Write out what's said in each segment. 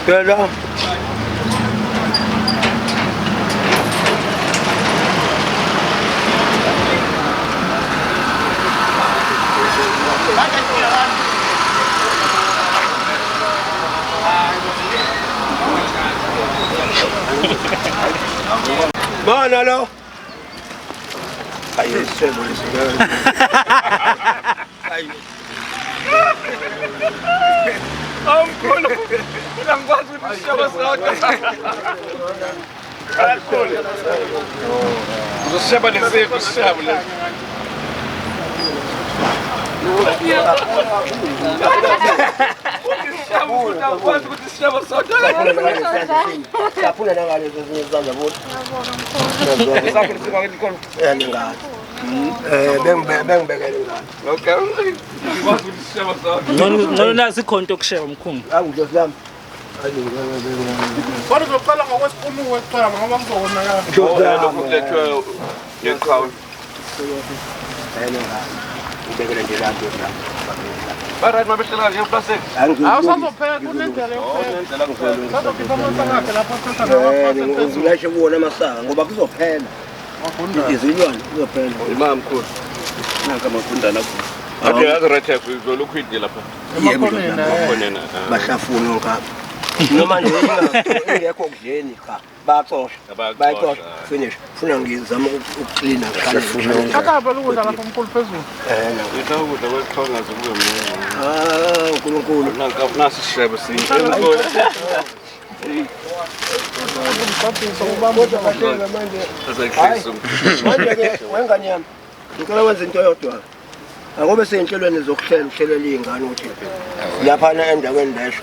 Phela Mana lo. Ayi sebo leso. Ayi. Awumkhulu. Mina ngikwazi ukuthi isishebo sodwa. Kakhulu. Uzosisheba nesipho isishebo lesi. Awukwazi ukuthi isishebo sodwa. Siyaphuna nangalezo ezinye izandla bona. Sakhe lisifake likhona. Eh ningazi. Eh bengibekele ngani. Okay. Ngikwazi ukuthi isishebo sodwa. Ngcono nazi ikhona into yokusheba mkhulu. Awu Nkosi yami. Kodwa uzoqala ngokwesipunu kuqala ngoba kuzokonakala. Lokhu kulethwe ngeqhawe. Eh ningazi. Ubekele nje la nto la. Ba-right mabehlela kanje eplasini. Awusazopheka kunendlela yokupheka. Nendlela kuphela. Sazokhipha amasaka akhe lapho athatha Eh nawa phezulu. ngilashe kuwona amasaka ngoba kuzophela. Izilwane kuzophela. Imam mkhulu. Nanka amagundana. Ade yazi right uzolokhu idle lapha. Emakhoneni. Khonena. Bahlafuna onke. Noma nje ingekho kudleni cha. Baxosha. Bayixosha. Finish. Funa ngizama ukuklina ngihlale. Thatha phela ukudla lapho mkhulu phezulu. Eh na. Ngitha ukudla kwexhonga zikube mningi. Ah uNkulunkulu. Nanka nasi isishebo sinye. Umgqabhiso ubamba Kodwa kahle manje. Azakhisa. Manje ke wengane yami. Ngicela wenze into yodwa. Akobe seyinhlelweni zokuhlela uhlelela iy'ngane ukuthi laphana endaweni lesho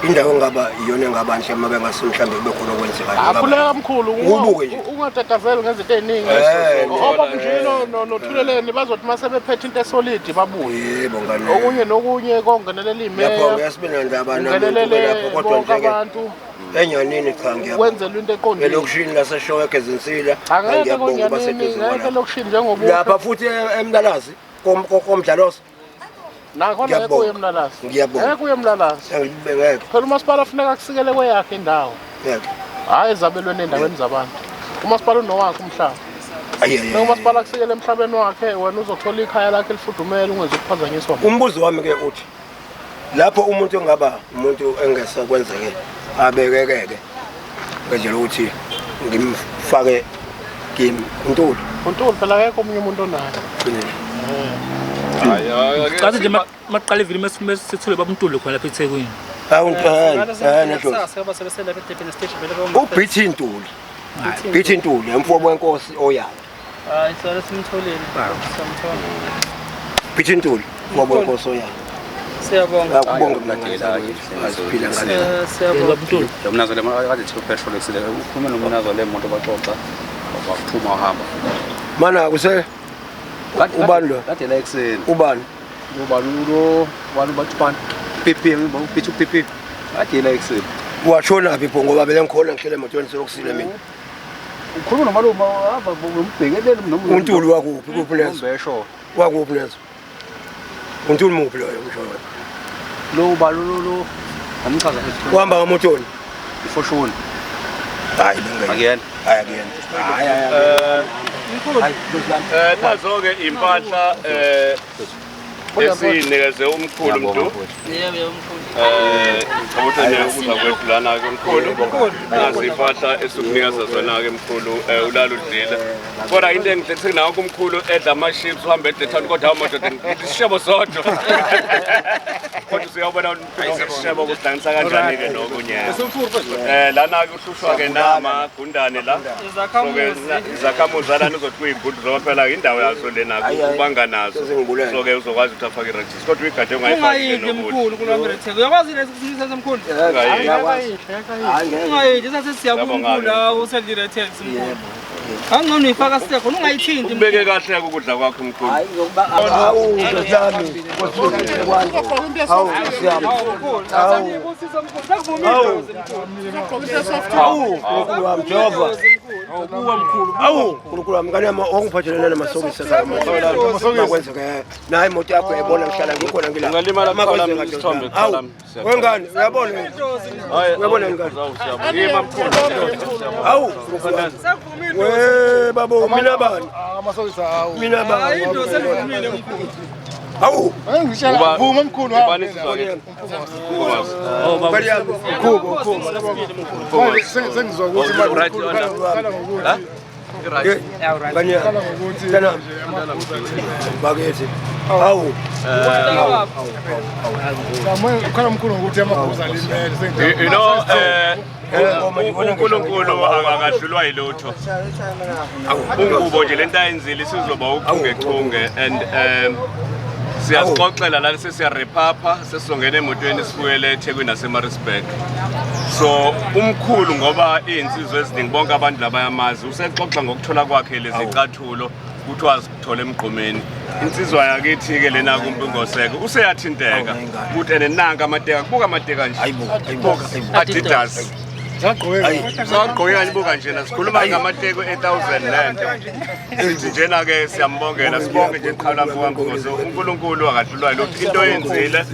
indawo engaba iyona engaba nhle uma bengase mhlawumbe kube khona okwenzekayo. Akhuleka mkhulu Ubuke nje. ungatatazeli ngezinto ey'ningi. Eh, Obabunjino noThuleleni bazothi uma sebephethe into esolidi babuye. Yebo ngane. Okunye nokunye kongenelela Lapho imeya. ngeke sibe nandaba namuntu Ungenelele lapho kodwa bonke nje ke abantu enyanini cha ngiyabonga. kwenzelwe into eqondile. Elokishini laseShoweke ezinsila Angeke ngiyabonga konyanini, baseduze ngeke kwalapha. elokishini njengoba Lapha futhi eMlalazi komdlalosi nakhona ngeke Ngiyabonga. uye eMlalazi. Ngiyabonga. Ngeke uye eMlalazi. ngeke Phela umasipala funeka akusikele kweyakhe indawo. ngeke. Hhayi ezabelweni endaweni zabantu. Umasipala unowakhe umhlaba. Ayi ayi. Funeka umasipala akusikele emhlabeni wakhe wena uzothola ikhaya lakhe elifudumele ungezukuphazanyiswa. Umbuzo wami ke uthi lapho umuntu engaba umuntu engesekwenzeke abekekeke ngendlela ukuthi ngimfake kimi uNtuli uNtuli phela akekho omunye umuntu onayo. Hayi. Cathi nje maqala ivili mesithule babumntuli khona lapha eThekwini. Hawu eh nedlozi. Kusasa sebelapha eDurban stage vele bawumthatha. uBhithi Ntuli. Bhithi Ntuli umfowabo wenkosi oyala. Hayi sale simtholile. Samthola. Bhithi Ntuli umfowabo wenkosi oyala. Siyabonga. Akubonge mina ngane asiphila ngale. Siyabonga. Babumntuli. Lo mnazo le kade thiwe petrol ekusile ukhulume nomnazo le moto baxoxa waphuma wahamba. Mana kuse ubani lo? Kade la ekuseni. Ubani? Ubani lo ubani bathi ubani? PP ngiphethe uPP. Kade la ekuseni. Washona phi pho ngoba bele ngikhona ngihlele emotweni seyokusile mina. Ukhuluma nomalume hamba umbhekelele noma uNtuli wakuphi kuphi lezo? Umbesho. Wakuphi lezo? uNtuli muphi loyo ngisho wena? Lo ubani lo lo amchaza futhi. Uhamba ngamotoni? Ifoshoni. Hayi bengeke. Akuyena. Hayi akuyena. Hayi hayi. Hayi Nkosi yami. Nazo ke impahla esinikeze umkhulu Mdu. Yebo yebo mkhulu. Ngicabanga nje ukuza kwethu lana ke mkhulu. Nazi impahla esikunikeza zona ke mkhulu ulala udlile. Kodwa into engihlethe nawo kumkhulu edla ama chips uhambe edle town kodwa amadoda ngithi isishebo sodwa. Kodwa usuyabona isishebo kuhlanganisa kanjani ke nokunye. Lana ke uhlushwa ke namagundane la. Izakhamuzi. Izakhamuzi lana uzothi kuyibhudu zoba phela indawo yazo lena kubanga nazo. Sezingibulele. So ke uzokwazi ukuthi afake i-register kodwa uyigade ungayifaki Ungayidli nokuthi. mkhulu kulwami retheko. Uyakwazi lesi kusimisa mkhulu? Ungayidli. Ngeke ayihle, ngeke ayihle. Hayi ngeke. Ungayidli sase siyabuya Ngiyabonga. mkhulu hawu usedli retheko mkhulu. Angcono uyifaka site khona ungayithinti. Ubeke kahle ukudla kwakho mkhulu. Hawu nkosi yami, hawu nkosi yami. Hawu. Hawu Nkulunkulu wami Jehova. Hawu Nkulunkulu wami ngane yami ongiphathelene namasokisi ekhaya. Makwenzeke nayi imoto yakho uyayibona ngihlala ngikhona ngila. Ungalimala Makwenzeka kuqala, nje, isithombe Hawu. kuqala. Wengane uyabona uyabona ngane. Yima mkhulu. Hawu Nkulunkulu wami. We babo mina bani? Amasokisi awu. Mina bani? Indoda elivumile mkhulu. Hawu. Ngishela vuma mkhulu Ubani isizwe ke? Ngane yami. Mkhubo mkhubo. Sengizwa ukuthi Oh, right, yona. khala ngokuthi Ngane yami. khala ngokuthi Mntanami. Bakithi. Hawu. khala mkhulu ngokuthi amabhuza alimele You know uNkulunkulu akakahlulwa yilutho. Ungubo nje lento ayenzile isizoba uchungechunge and siyasixoxela la sesiyarephapha sesizongena emotweni sibuyele eThekwini naseMaritzburg. So umkhulu ngoba iy'nsizwa eziningi bonke abantu labayamazi usexoxa ngokuthola kwakhe lezi cathulo ukuthi wazithola emgqomeni. Insizwa yakithi-ke lena kuMpungoseke useyathinteka ukuthi ene nanka amateka kubuka amateka nje. Hayibo. Hayibo. Adidas. Sawagqoke kanje buka njena sikhuluma ngamateko e1000 lento. Sithi njena ke siyambongela sibonge nje qhala mfowethu uNkulunkulu akahlulwa lutho into oyenzile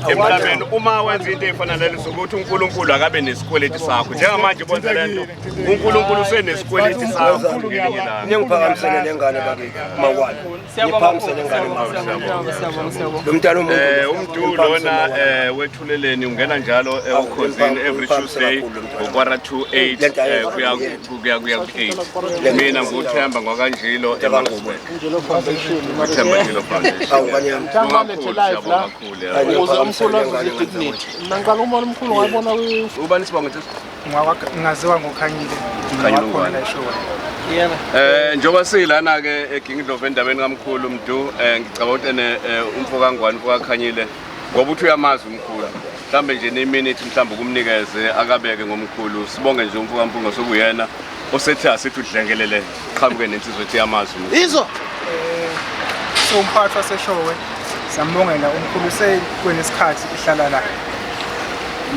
emhlabeni uma wenza into efana naleso ukuthi uNkulunkulu akabe nesikweleti sakho njengamanje bonza lento uNkulunkulu usenesikweleti sakho ngelinye ilanga. Ningiphakamisele lengane bakithi mawala. Ngiphakamisele lengane mawala. Siyabonga siyabonga. Lo mntana umuntu. Umdu lona wethuleleni ungena njalo ukhosini every Tuesday ngo-7:45 kuya kuya kuya ku-8. Mina nguThemba ngwakanjilo eMaritzburg. Uthemba Njilo Foundation. Hawu ngane yami. Siyabonga kakhulu, siyabonga kakhulu. yabo. Ukuze umkhulu azuze dignity. Mina ngiqala ukubona umkhulu ngayibona kwi Ubani isibongo nje? Ngaziwa ngoKhanyile Khanyile wakhona Ngwane. la eShowe. Yebo. Njengoba silana ke eGingindlovu endabeni kaMkhulu Mdu ngicabanga ukuthi ene umfo kaNgwane umfo kaKhanyile ngoba uthi uyamazi umkhulu mhlambe nje neminute mhlambe ukumnikeze akabeke ngomkhulu sibonge nje umfo kaMpunga sokuyena osethi asithi udlengelele qhamuke nensizwe ethi yamazi umkhulu. Izo. Siwumphathi waseShowe siyambongela umkhulu sekwenesikhathi ehlala la.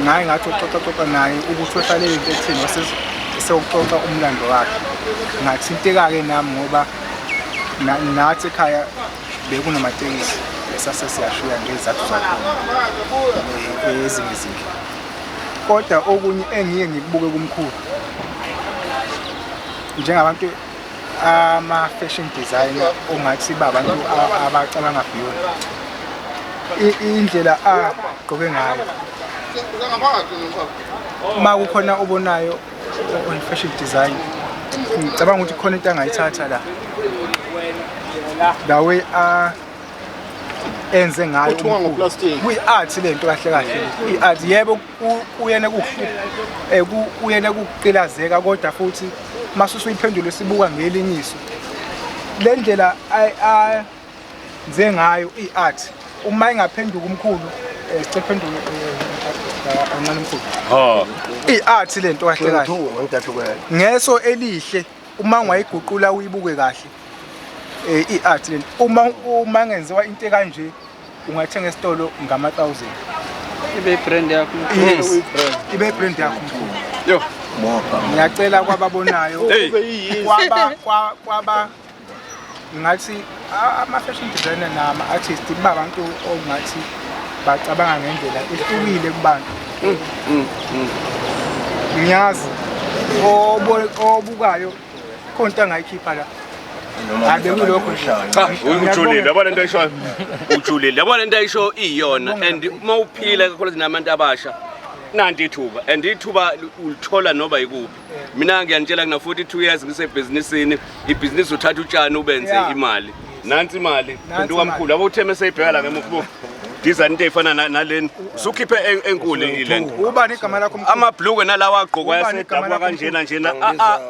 Ngaye ngathi uxoxa naye ukuthi uhlale into ethini wase sewuxoxa umlando wakhe. Ngathinteka-ke nami ngoba nathi ekhaya bekunamatekisi esase siyashiya ngezizathu zakhona ezinye izinto. Kodwa okunye engiye ngikubuke kumkhulu njengabantu ama-fashion designer ongathi babantu abacabanga beyond indlela agqoke ngayo uma kukhona obonayo on fashion design ngicabanga ukuthi khona into angayithatha la the way enze ngayo Uthunga ngoplastic. Kuyi-art le nto kahle kahle i-art yebo kuyena kuyena kuqilazeka kodwa futhi mase usuyiphendula sibuka ngelinye iso le ndlela nze ngayo i-art uma ingaphenduka umkhulu sicela phenduke kancane umkhulu i-art le nto kahle kahle ngeso elihle uma ungayiguqula uyibuke kahle i-art le nto uma ngenziwa into ekanje ungathenga esitolo ngama-1000 Ibe brand yakho. Yes. Ibe brand yakho mkhulu. Yo. Ngiyacela kwababonayo kwaba ngathi ama-fashion designer nama-artist babantu ongathi bacabanga ngendlela ehlukile kubantu. Ngiyazi obukayo khona into angayikhipha la. Abekulokho nje. Cha, ujulile yabona into ayishoyo. Ujulile yabona into ayisho iyona and uma uphila kakhulu nabantu abasha nanti ithuba and ithuba ulithola noba yikuphi. Mina ngiyanitshela ngina 42 years ngisebhizinisini, ibhizinisi uthatha utshani ubenze imali. Nansi imali, phenduka mkhulu. Yabo utheme seyibheka la ngemuva buka. Design into efana naleni. Usukhiphe enkulu ilento. Ubani igama lakho mkhulu? Amabhlukwe nalawa agqokwa yasedabwa kanjena njena.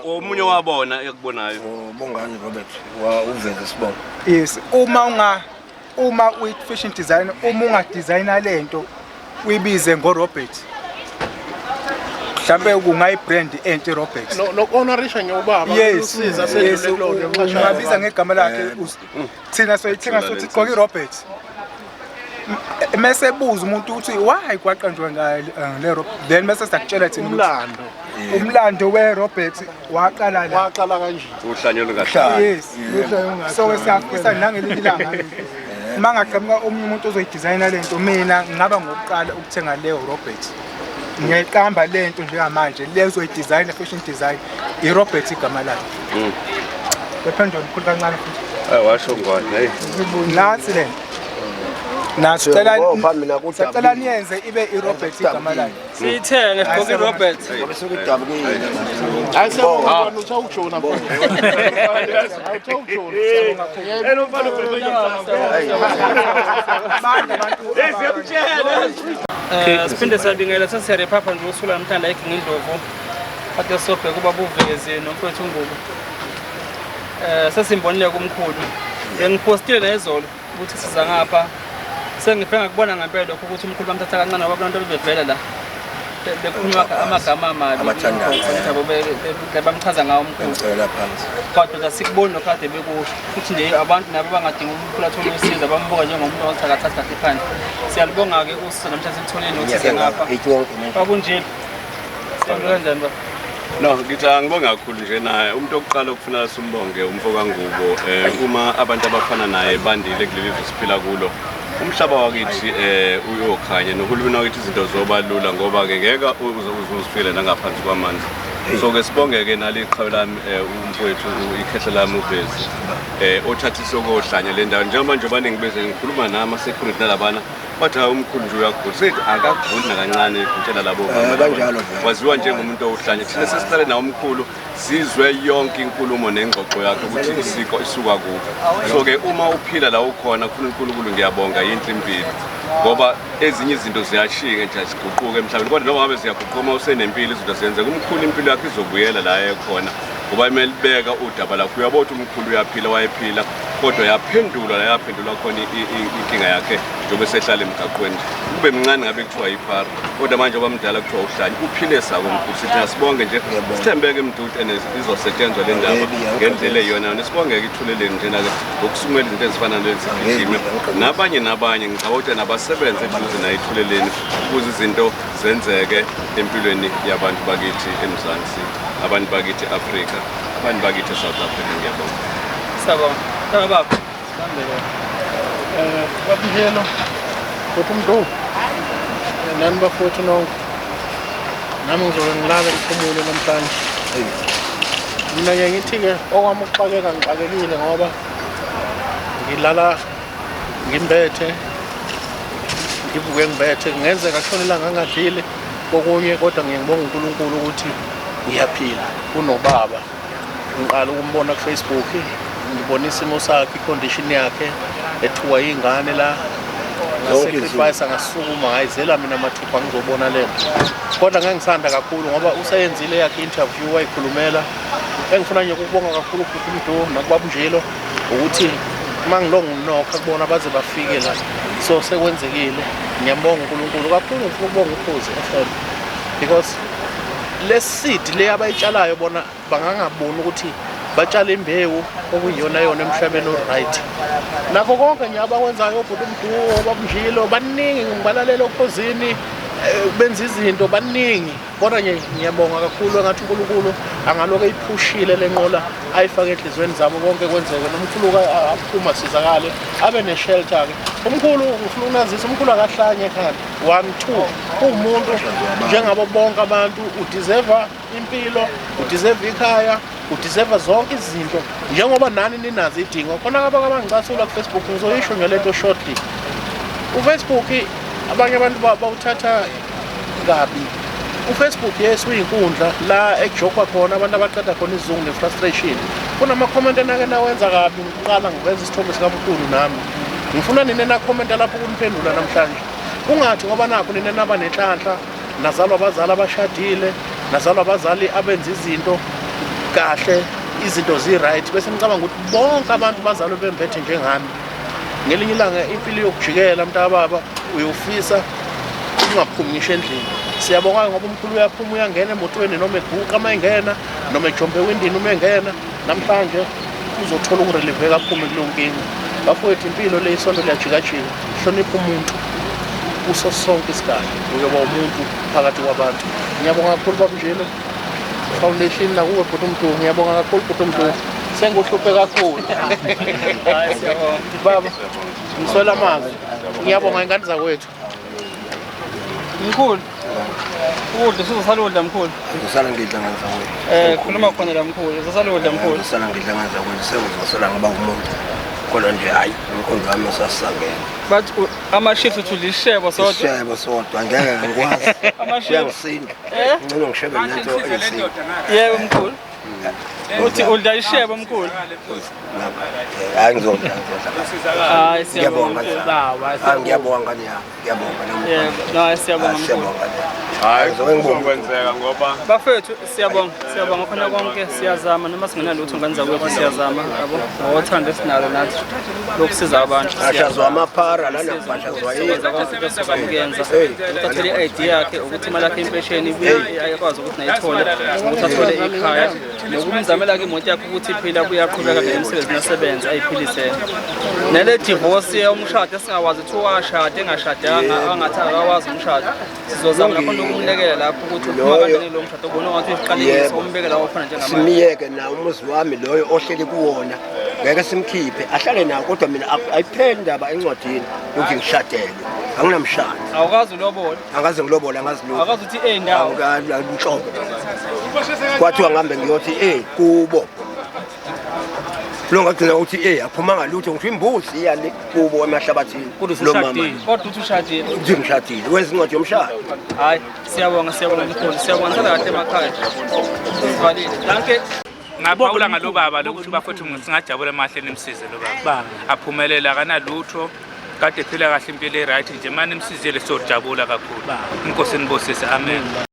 Omunye wabona ekubonayo. Bongani Robert uveze sibongo. Yes, uma uyi fashion designer, uma ungadesigner lento uyibize ngo Robert. Mhlambe kungayi-brand entsha iRobex. Noku-honorisha nje ubaba Yes, usiza yes, asedlule kulona nxashana. ungabiza ngegama lakhe, thina soyithenga sothi gqoka iRobert. Mese ebuza umuntu ukuthi why kwaqanjwa ngayo le Robert, then mese siyakutshela thina ukuthi Umlando umlando we-Robert waqala la. Waqala kanje. Uhlanya olungahlali. Yes, so siyafisa nangelinye ilanga uma ngaqhamuka omunye umuntu ozoyidizayina le nto, mina ngingaba ngokuqala ukuthenga leyo Robert. Ngiyayiqamba le nto njengamanje, le ozoyidizayina, fashion design, iRobert igama layo. Bephendula mkhulu kancane futhi. Hayi, washo ngwane, hey. Nathi le nathi sicela Siyabopha mina kudabukile. sicela niyenze ibe iRobert igama layo. Siyithenge sigqoke iRobert. Ngoba sekudabukile. Hayi, siyabonga, usawujona mfowethu. Hayi, usawujona. Abantu abantu Siphinde siyabingelela, sesiyarephapha nje usuku namhlanje eGingindlovu. Kade sobheka ubaba uVezi nomfowethu uNgubo. Sesimbonile kumkhulu. Bengipostile nezolo ukuthi siza ngapha. Sengifike ngakubona ngempela lokho ukuthi umkhulu bamthatha kancane ngoba kunabantu abebevela la. Bekhuluma amagama amabi. Abathandayo. Yabo, bamchaza ngawo umkhulu. Ngicela phansi. Kodwa asikuboni lokho kade bekusho futhi nje abantu nabo bangadinga umkhulu athole usizo, bambuka njengomuntu othi akathathi kahle phandle. Siyalibonga-ke usizo namhlanje silitholile nokusiza ngapha. Eight wonke manje. Kwakunjalo, siyabonga kanjani baba? No, ngithi angibonge kakhulu nje naye umuntu okuqala okufuna simbonge umfo kaNgubo, uma abantu abafana naye bandile kuleli lizwe siphila kulo, umhlaba wakithi uyokhanya, nohulumeni wakithi izinto zoba lula, ngoba ke ngeke uze uzifile nangaphansi kwamanzi. So ke sibonge-ke nali iqhawe lami, umfowethu, ikhehla lami uVezi, othatha isokohlanya le ndawo. Njengoba nje abaningi beze ngikhuluma nami security nalabana bathi, hayi, umkhulu nje uyagula. Sethi akaguli nakancane, ngitshela labo mama. Kanjalo vele. Waziwa njengomuntu owuhlanya. Thina sesihlale nawo umkhulu, sizwe yonke inkulumo nengxoxo yakhe ukuthi isiko isuka kuphi. So-ke uma uphila la ukhona, kufuna uNkulunkulu, ngiyabonga, yinhle impilo, ngoba ezinye izinto ziyashintsha nje, ziguquke emhlabeni, kodwa noma ngabe ziyaguquka, uma usenempilo izinto ziyenzeka. Umkhulu impilo yakhe izobuyela la ekhona, ngoba imele libeka udaba lakho. Uyabona ukuthi umkhulu uyaphila, wayephila, kodwa yaphendulwa la yaphendulwa khona inkinga yakhe njengoba esehlala emgaqweni. Kube mncane ngabe kuthiwa yiphara, kodwa manje oba mdala kuthiwa uhlanya. Uphile sako mkhulu, sithi asibonge nje, sithembeke mdudu and izosetshenzwa le ndaba ngendlela eyiyona yona. Sibongeke ithuleleni njena-ke ngokusumela izinto ezifana nalezi zigijime nabanye nabanye. Ngicabanga ukuthi nabasebenze eduze nayo ithuleleni ukuze izinto zenzeke empilweni yabantu bakithi eMzansi, abantu bakithi e-Afrika, abantu bakithi e-South Africa. Ngiyabonga. Siyabonga. Baba baba. Sibambele. Babujelo, futhi umntu nani bafowethu nonke, nami ngizoke ngilale ngiphumule namhlanje. Mina ngiye ngithi-ke okwami ukuxakeka ngixakekile ngoba ngilala ngimbethe, ngivuke ngibethe, kungenzeka kushona ilanga ngingadlile kokunye, kodwa ngiye ngibonga uNkulunkulu ukuthi ngiyaphila. Kunobaba ngiqala ukumbona ku-Facebook, ngibona isimo sakhe, i-condition yakhe, ethuka iy'ngane la, ngasacrifice, ngasukuma, ngayizela mina mathupha ngizobona lento. Kodwa ngangisanda kakhulu ngoba useyenzile yakhe interview, wayikhulumela. Engifuna nje ukubonga kakhulu futhi uMdu nakubaba uNjilo ukuthi uma ngilo nginokha kubona baze bafike la, so sekwenzekile. Ngiyambonga uNkulunkulu kakhulu. Ngifuna ukubonga Ukhozi FM because le seed le abayitshalayo bona bangangaboni ukuthi batshala imbewu okuyiyona yona emhlabeni o-right. Nakho konke nje abakwenzayo obhuti uMdu, babunjilo, baningi, ngibalalela oKhozini, benza izinto baningi, kodwa nje ngiyabonga kakhulu. Engathi uNkulunkulu angalokhu eyiphushile le nqola, ayifake enhliziyweni zabo, konke kwenzeke, nomkhulu aphuma sizakale, abe ne-shelter-ke umkhulu. Ngifuna ukunazisa, umkhulu akahlanye ekhanda. One, two, uwumuntu njengabo bonke abantu, udeserva impilo, udeserva ikhaya, udeserva zonke izinto njengoba nani ninazo idingo. Khona abake abangicasula ku-Facebook, ngizoyisho nje lento shortly. UFacebook abanye abantu bawuthatha kabi. UFacebook, yes, uyinkundla la ekujokwa khona, abantu abaqeda khona isizungu ne-frustration. Kunama-comment enake nawenza kabi. Ngiqala ngiveza isithombe sikamkhulu, nami ngifuna nina nakhomenta lapho ukuniphendula namhlanje. Kungathi ngoba nakho nina naba nenhlanhla, nazalwa abazali abashadile, nazalwa abazali abenza izinto kahle, izinto zi-right, bese nicabanga ukuthi bonke abantu bazalwe bembethe njengami. Ngelinye ilanga impilo yokujikela, mntakababa, uyofisa ungaphumi ngisho endlini. Siyabonga ngoba umkhulu uyaphuma uyangena emotweni noma eguqa uma engena noma ejombe ewindini uma engena. Namhlanje uzothola ukureliveka aphume kuleyo nkinga. Bafowethu impilo le isondo liyajikajika. Hlonipha umuntu kuso sonke isikhathi. Uyoba umuntu phakathi kwabantu. Ngiyabonga kakhulu baba Njilo. Foundation nakuwe bhuti uMdu. Ngiyabonga kakhulu bhuti uMdu. Senguhluphe kakhulu. Hayi siyabonga. Baba, ngiswela amazwi. Ngiyabonga ingane zakwethu. Mkhulu. Ukudla usuzosaludla mkhulu. Ngizosala ngidla ngane zakwethu. Khuluma khona la mkhulu. Uzosaludla mkhulu. Ngizosala ngidla ngane zakwethu sengizosala ngiba umuntu. Kodwa nje hayi umqondo wami usasangene. Bathi ama-chips uthi udla isishebo sodwa. Isishebo sodwa ngeke ngikwazi. Ama-chips. Kuyangisinda. Eh? Ngcono ngishebe lento eyisinda. Yebo mkhulu. Uthi udla ishebo mkhulu. Hayi ngizodla ngizodla. Hayi siyabonga. Ngiyabonga. Hayi ngiyabonga ngane yami. Ngiyabonga Yebo, no siyabonga mkhulu. Siyabonga. Hayi Ngizoke ngibonge. kuzokwenzeka ngoba Bafethu siyabonga, siyabonga khona konke siyazama noma singenalutho ngane zakwethu siyazama yabo. Ngothando esinalo nathi lokusiza abantu. Bashazwa amaphara lana bashazwa yini. Siyenza konke into esizama ukuyenza. Ukuthi athole i-ID yakhe, ukuthi imali yakhe impesheni ibuye ayakwazi ukuthi nayithole, ukuthi athole ikhaya. Nokumzamela-ke imoto yakhe ukuthi iphile abuye aqhubeka ke emsebenzini asebenze ayiphilise. Nale divorce yomshado esingawazi ukuthi washada engashadanga angathi akawazi umshado. Sizozama nakhona ukumlekelela lapho ukuthi uphuma kanjani lo mshado ubona ngathi uyiqalekisa Yebo. umbeke la okhona njengamanje. Simiyeke na umuzi wami loyo ohleli kuwona. Ngeke simkhiphe ahlale nawo kodwa mina ayipheli indaba encwadini yokuthi ngishadelwe. Anginamshado. Awukazi ulobola, Angaze ngilobola angazi lutho. awukazi uthi eh ndawo. Nhlobo. Kwathiwa ngihambe ngiyothi eh kubo. Lo ngagcina ukuthi eh aphumanga lutho ngisho imbuzi iya le kubo emahlabathini. Kodwa Lo mama. usushadile. Kodwa uthi ushadile. Uthi ngishadile. Wenza incwadi yomshado. Hayi, siyabonga siyabonga mkhulu. Siyabonga sala kahle emakhaya. Sivalile. Danke. Ngaphawula ngalo baba lokuthi bafowethu singajabula amahle nimsize lo baba aphumelele akanalutho kade ephila kahle impilo e-right nje mane nimsizile siyojabula kakhulu. Inkosi inibusise, amen.